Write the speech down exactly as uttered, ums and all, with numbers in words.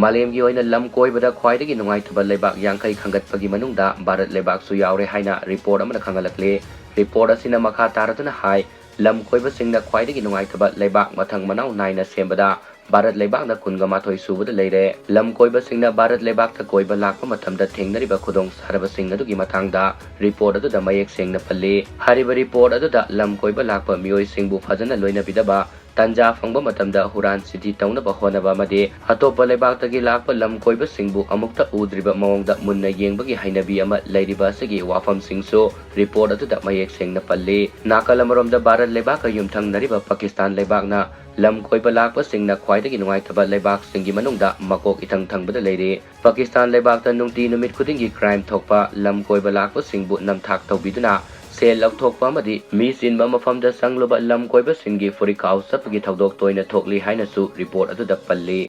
ꯃꯥꯂꯦꯝꯒꯤ ꯑꯣꯏꯅ ꯂꯝ ꯀꯣꯏꯕꯗ ꯈ꯭ꯋꯥꯏꯗꯒꯤ ꯅꯨꯡꯉꯥꯏꯇꯕ ꯂꯩꯕꯥꯛ ꯌꯥꯡꯈꯩ ꯈꯟꯒꯠꯄꯒꯤ ꯃꯅꯨꯡꯗ ꯚꯥꯔꯠ ꯂꯩꯕꯥꯛꯁꯨ ꯌꯥꯎꯔꯦ ꯍꯥꯏꯅ ꯔꯤꯄꯣꯔꯠ ꯑꯃꯅ ꯈꯪꯍꯜꯂꯛꯂꯤ꯫ ꯔꯤꯄꯣꯔꯠ ꯑꯁꯤꯅ ꯃꯈꯥ ꯇꯥꯔꯗꯨꯅ ꯍꯥꯏ, ꯂꯝ ꯀꯣꯏꯕꯁꯤꯡꯅ ꯈ꯭ꯋꯥꯏꯗꯒꯤ ꯅꯨꯡꯉꯥꯏꯇꯕ ꯂꯩꯕꯥꯛ ꯃꯊꯪ ꯃꯅꯥꯎ ꯅꯥꯏꯅ ꯁꯦꯝꯕꯗ ꯚꯥꯔꯠ ꯂꯩꯕꯥꯛꯅ ꯀꯨꯟꯒ ꯃꯥꯊꯣꯏ ꯁꯨꯕꯗ ꯂꯩꯔꯦ꯫ ꯂꯝ ꯀꯣꯏꯕꯁꯤꯡꯅ ꯚꯥꯔꯠ ꯂꯩꯕꯥꯛꯇ ꯀꯣꯏꯕ ꯂꯥꯛꯄ ꯃꯇꯝꯗ ꯊꯦꯡꯅꯔꯤꯕ ꯈꯨꯗꯣꯡ ꯆꯥꯗꯕꯁꯤꯡ ꯑꯗꯨꯒꯤ ꯃꯇꯥꯡꯗ ꯔꯤꯄꯣꯔꯠ ꯑꯗꯨꯗ ꯃꯌꯦꯛ ꯁꯦꯡꯅ ꯄꯜꯂꯤ꯫ ꯍꯥꯏꯔꯤꯕ ꯔꯤꯄꯣꯔꯠ ꯑꯗꯨꯗ ꯂꯝ ꯀꯣꯏꯕ ꯂꯥꯛꯄ ꯃꯤꯑꯣꯏꯁꯤꯡꯕꯨ ꯐꯖꯅ ꯂꯣꯏꯅꯕꯤꯗꯕ, ꯇꯟꯖꯥ ꯐꯪꯕ ꯃꯇꯝꯗ ꯍꯨꯔꯥꯟ ꯆꯤꯊꯤ ꯇꯧꯅꯕ ꯍꯣꯠꯅꯕ ꯑꯃꯗꯤ ꯑꯇꯣꯞꯄ ꯂꯩꯕꯥꯛꯇꯒꯤ ꯂꯥꯛꯄ ꯂꯝ ꯀꯣꯏꯕꯁꯤꯡꯕꯨ ꯑꯃꯨꯛꯇ ꯎꯗ꯭ꯔꯤꯕ ꯃꯑꯣꯡꯗ ꯃꯨꯟꯅ ꯌꯦꯡꯕꯒꯤ ꯍꯩꯅꯕꯤ ꯑꯃ ꯂꯩꯔꯤꯕ ꯑꯁꯤꯒꯤ ꯋꯥꯐꯝꯁꯤꯡꯁꯨ ꯔꯤꯄꯣꯔꯠ ꯑꯗꯨꯗ ꯃꯌꯦꯛ ꯁꯦꯡꯅ ꯄꯜꯂꯤ꯫ ꯅꯥꯀꯜ ꯑꯃꯔꯣꯝꯗ ꯚꯥꯔꯠ ꯂꯩꯕꯥꯛꯀ ꯌꯨꯝꯊꯪꯅꯔꯤꯕ ꯄꯥꯀꯤꯁꯇꯥꯟ ꯂꯩꯕꯥꯛꯅ ꯂꯝ ꯀꯣꯏꯕ ꯂꯥꯛꯄꯁꯤꯡꯅ ꯈ꯭ꯋꯥꯏꯗꯒꯤ ꯅꯨꯡꯉꯥꯏꯇꯕ ꯂꯩꯕꯥꯛꯁꯤꯡꯒꯤ ꯃꯅꯨꯡꯗ ꯃꯀꯣꯛ ꯏꯊꯪ ꯊꯪꯕꯗ ꯂꯩꯔꯤ꯫ ꯄꯥꯀꯤꯁꯇꯥꯟ ꯂꯩꯕꯥꯛꯇ ꯅꯨꯡꯇꯤ ꯅꯨꯃꯤꯠ ꯈꯨꯗꯤꯡꯒꯤ ꯀ꯭ꯔꯥꯏꯝ ꯊꯣꯛꯄ, ꯂꯝ ꯀꯣꯏꯕ ꯂꯥꯛꯄꯁꯤꯡꯕꯨ ꯅꯝꯊꯥꯛ ꯇꯧꯕꯤꯗꯨꯅ ꯁꯦꯜ ꯂꯧꯊꯣꯛꯄ ꯑꯃꯗꯤ ꯃꯤ ꯆꯤꯟꯕ ꯃꯐꯝꯗ ꯆꯪꯂꯨꯕ ꯂꯝ ꯀꯣꯏꯕꯁꯤꯡꯒꯤ ꯐꯨꯔꯤꯠ ꯈꯥꯎ ꯆꯠꯄꯒꯤ ꯊꯧꯗꯣꯛ ꯇꯣꯏꯅ ꯊꯣꯛꯂꯤ ꯍꯥꯏꯅꯁꯨ ꯔꯤꯄꯣꯔꯠ ꯑꯗꯨꯗ ꯄꯜꯂꯤ꯫